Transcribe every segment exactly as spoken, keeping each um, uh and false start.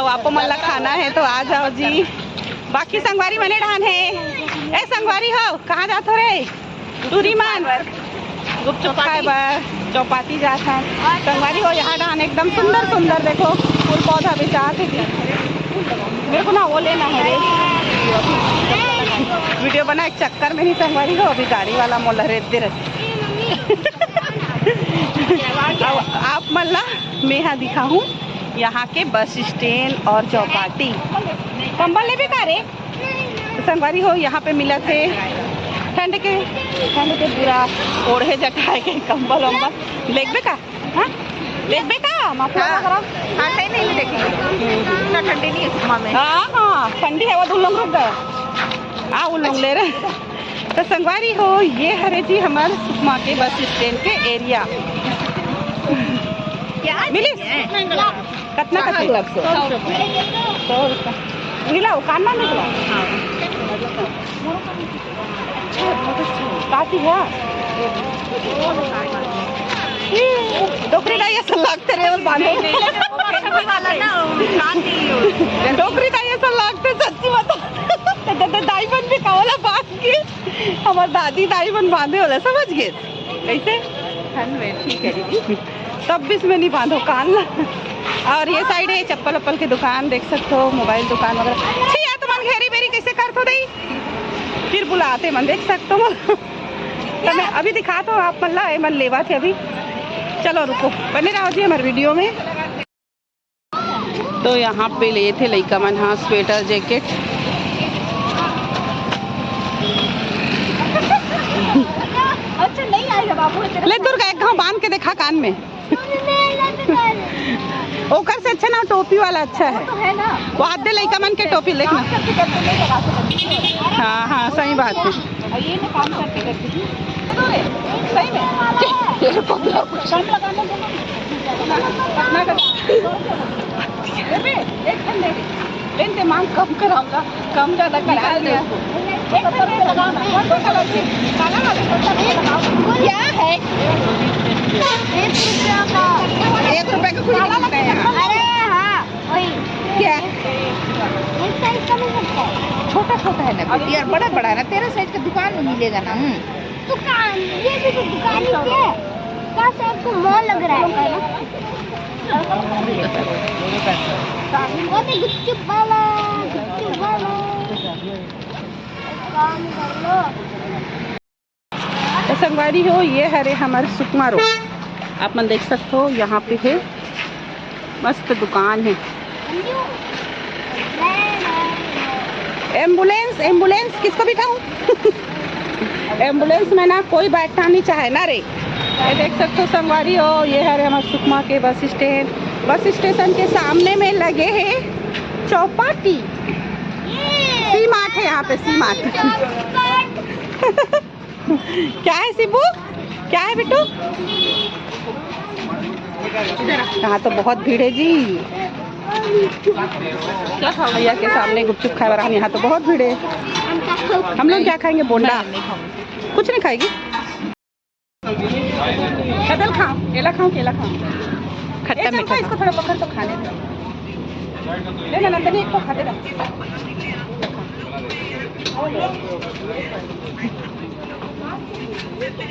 तो आप मन ला खाना हे तो आ जाओ जी। बाकी संगवारी मन ए डहान हे। ए संगवारी हो, कहाँ जात हो रे? टूरी मन। गुपचुप खाए बर चौपाटी जात हन। संगवारी हो, यहाँ डहान एकदम सुंदर सुंदर देखो फूल पौधा बेचात हे जी। मेरे को ना वो लेना है रे, वीडियो बना, एक चक्कर में ही संगवारी हो, अभी गाड़ी वाला मोला रेत दे रहे। अब आप मन ला मेहा दिखाहूँ यहाँ के बस स्टैंड और चौपाटी। कंबल लेबे का रे? तो संगवारी हो, यहाँ पे मिलत हे ठंड के, ठंड के पूरा ओढ़े जटाए के कंबल वंबल। लेबे का? हाँ, लेबे का? मफलर हाँ। वगैरह। हाँ, नहीं, नहीं, नहीं देखेंगे। इतना ठंडी नहीं है सुकमा में। हाँ, हाँ, ठंडी है, वो उन लोग रुक गए। हाँ, उन लोग ले रहे। तो संगवारी हो, ये हरे जी हमार सुकमा के बस स्टैंड के एरिया। क्या मिली? चाहिए? कतना कहाँ कथे? लग सौ? सौ रुपये। सौ रुपये। मिला, वो कान ना निकला? हाँ। काती है? डोकरी दाई ऐसा लगते रे, वो बांधे। डोकरी दाई ऐसा लगते, सच्ची बता। तो दाई बन भी कावला बांध के, हमार दादी दाई बन बांधे होला, समझ गए? कैसे? ठंड में ठीक है दीदी। तब भी इसमें नहीं बांधो कान ला। और ये साइड है चप्पल वप्पल की दुकान, देख सकते हो, मोबाइल दुकान वगैरह। छी यार, तुम्हारे घेरी बेरी कैसे कर तो दई? फिर बुलाते मन, देख सकते हो। तो मैं अभी दिखाता हूँ आप मन ला, ये मन लेवा थे अभी। चलो रुको, बने रहो जी हमारे वीडियो में। तो यहाँ पे ले थे लइका मन, हाँ, स्वेटर जैकेट। अच्छा, नहीं आएगा बाबू, तेरे ले दुर्गा, एक घाव बांध के देखा कान में। ओकर से अच्छा ना टोपी वाला अच्छा है। तो है ना। वो आधे लइका मन के टोपी देखना। काम करते करते नहीं लगा सकते। हाँ, हाँ, सही बात है। और ये मैं काम करते करते हूँ। तो रे, सही में। कम लगाना दोनों। पटना का। ए बे, एक ठन दे दे। लेन दे, मांग कम कराऊंगा, कम ज्यादा करा निकाल दे। कौन सा कलर की? काला वाला? क्या है? एक रुपया का। एक रुपया का कुछ नहीं मिलता है यहाँ। अरे हाँ, वही। क्या? एक साइज का मिल सकता है। छोटा छोटा है ना बेटी, यार, बड़ा बड़ा है ना, तेरा साइज का दुकान में मिलेगा ना। हम्म। दुकान, ये भी तो दुकान ही है। कहाँ से आपको मॉल लग रहा है? वो तो गुपचुप वाला, गुपचुप वाला। काम कर लो। तो संगवारी हो, ये हरे हमर सुकमा रोड, आप मन देख सकते हो, यहाँ पे है मस्त दुकान है। एम्बुलेंस, एम्बुलेंस किसको बिठाऊं? एम्बुलेंस में ना कोई बैठना नहीं चाहे ना रे। ये देख सकते हो संगवारी हो, ये हरे हमर सुकमा के बस स्टैंड। बस स्टेशन के सामने में लगे है चौपाटी। सी मार्ट है यहाँ पे, सी मार्ट। क्या है शिबू, क्या है बिट्टू? यहाँ तो बहुत भीड़ है जी। भैया के सामने गुपचुप खाए वाला, हम यहाँ तो बहुत भीड़ है। हम लोग क्या खाएंगे? बोंडा। कुछ नहीं खाएगी। कदल खाओ, केला खाओ, केला खाओ। खट्टा ए, चंपा, मीठा इसको खाओ। थोड़ा पकड़ तो खाने दे। ले ना नंदनी, एक तो खाते रहो।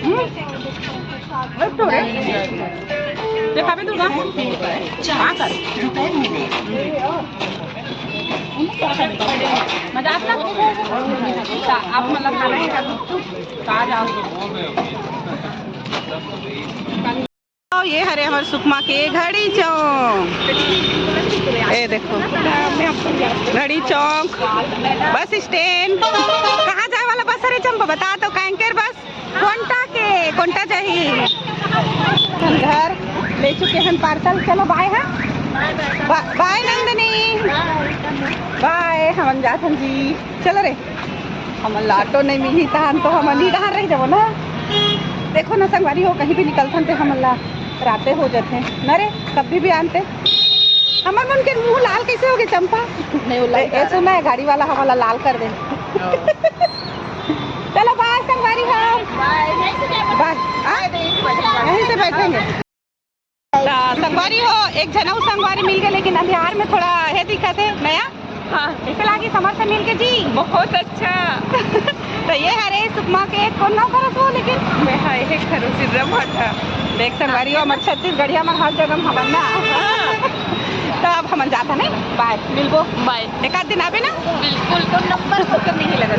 हम्म। एक तो रे। ये खाबे तू ना? हाँ कर। मजा आता? आप मतलब खाना है क्या? तो आ जाओ। ये हरे हमर सुकमा के घड़ी चौक। ए देखो, घड़ी चौक बस स्टैंड। कहाँ जाए वाला बस हरे चंपा, बता तो। कांकेर बस, कोंटा के, कोंटा जाही। हम घर ले चुके हैं पार्सल। चलो बाय, हाँ, बा-, बाय नंदनी, बाय। हम जात हन जी, चलो रे। हमन ला ऑटो नहीं मिली, तहन तो हमन ही डहार रह जाबो ना। देखो ना संगवारी हो, कहीं भी निकलथन ते हमन ला राते हो जाथे ना रे, कभी भी आनते। हमर मन के मुंह लाल कैसे हो गए चंपा? नहीं, वो लाल ए, ए, सुना है, गाड़ी वाला हमन ला लाल कर दे। हाँ। चलो बाय संगवारी हो। बाय। बाय। हाँ? यहीं से बैठेंगे। त संगवारी हो, एक झन अउ संगवारी मिल गए, लेकिन अंधियार में थोड़ा हे दिखत हे नया। हाँ। कइसे लागिस हमर से मिलके जी? बहुत अच्छा। तो ये हरे सुकमा के कौन नाम करत हो लेकिन? मैं हाँ, ये करो सिर्रा भाटा। देख संगवारी हो, हमर छत्तीसगढ़िया मन हर जगह हमन ना। हाँ। तो अब हमन जात हन, बाय, मिलबो। बाय। एक आध दिन आबे ना। बिल्कुल। तो नंबर तो कर नहीं लगा।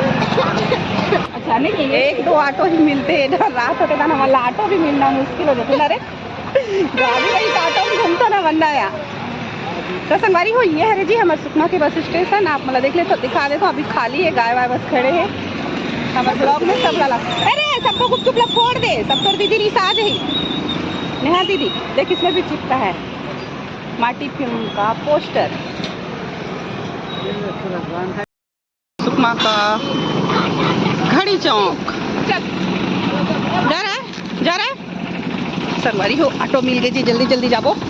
अच्छा, नहीं, एक दो ऑटो ही मिलते हैं इधर। रात होते ना, हमारा ऑटो भी मिलना मुश्किल हो जाता ना रे। गाड़ी रही तो ऑटो में घूमता ना बंदा या। तो संगवारी हो, ये हरे जी हमर सुकमा के बस स्टेशन। आप मन ला देख ले तो दिखा दे तो अभी खाली है, गाय वाय बस खड़े हैं। हमर ब्लॉग में सब ला, अरे सबको गुपचुप ला फोड़ दे, सब तोर दीदी रिसा जाही। नेहा दीदी, देख इसमें भी चिपका है माटी फिल्म का पोस्टर। सुकमा का घड़ी चौक। जा रहा है, जा रहा है। संगवारी हो, ऑटो मिल गई जी, जल्दी जल्दी जाबो।